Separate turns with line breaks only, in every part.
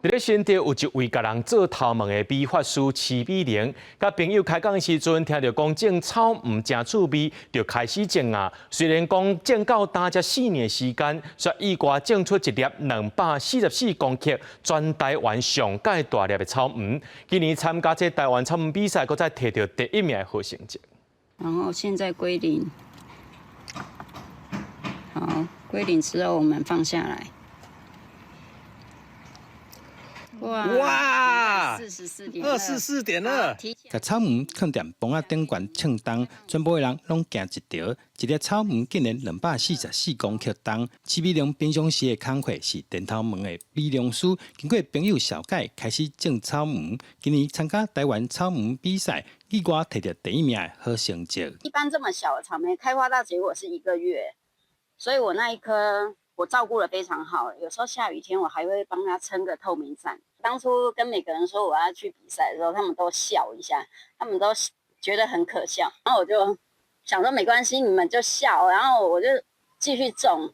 佇咧新竹有一位共人做頭毛的美髮師徐美玲，佮朋友開講的時陣，聽著講種草莓誠趣味，就開始種啊。雖然講種到今才4年時間，卻意外種出一粒244公克，全台灣上蓋大粒的草莓。今年參加這台灣草莓比賽，閣再提著第一名的好成績。
然後現在歸零，好，歸零之後我們放下來。
哇！44.2，24.2。
共草莓囥佇磅仔頂懸稱重，全部的人攏驚一趒。一粒草莓竟然244公克重。徐美玲平常時的工課是電頭毛的美容師，經過朋友紹介開始種草莓。今年參加台灣草莓比賽，意外提著第一名的好成績。
一般這麼小的草莓開花到結果是一個月，所以我那一顆我照顧得非常好。有時候下雨天我還會幫它撐個透明傘。當初跟每個人說我要去比賽的時候，他們都笑一下，他們都覺得很可笑。然後我就想說沒關係，你們就笑，然後我就繼續種。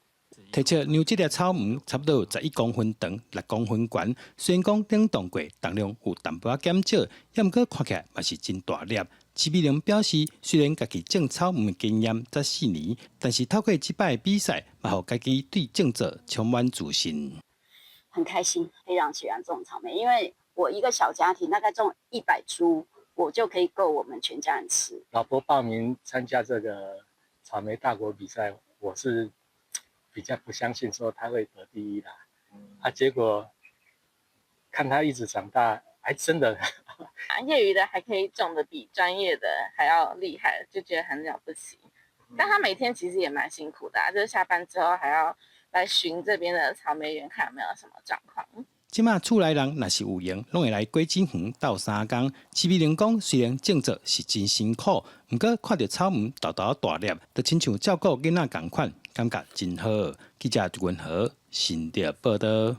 提出量這粒草莓差不多有11公分長，6公分懸。雖然講冷凍過，重量有淡薄仔減少，猶毋過看起來嘛是真大粒。徐美玲表示，雖然家己種草莓的經驗才四年，但是透過這擺的比賽，嘛予家己對種作充滿自信。
很開心，非常喜歡種草莓，因為我一個小家庭大概種100株，我就可以夠我們全家人吃。
老婆報名參加這個草莓大國比賽，我是比較不相信說他會得第一啦。啊，結果看他一直長大，還真的。
業餘的還可以種得比專業的還要厲害，就覺得很了不起。但他每天其實也蠻辛苦的，就是下班之後還要來巡這邊的草莓園，看有沒有什麼狀況。
這馬厝內人若是有閒，攏會來果子園鬥相共。徐美玲講，雖然種作是真辛苦，毋過看著草莓沓沓大粒，就親像照顧囡仔仝款，感覺真好。記者朱文和新竹報導。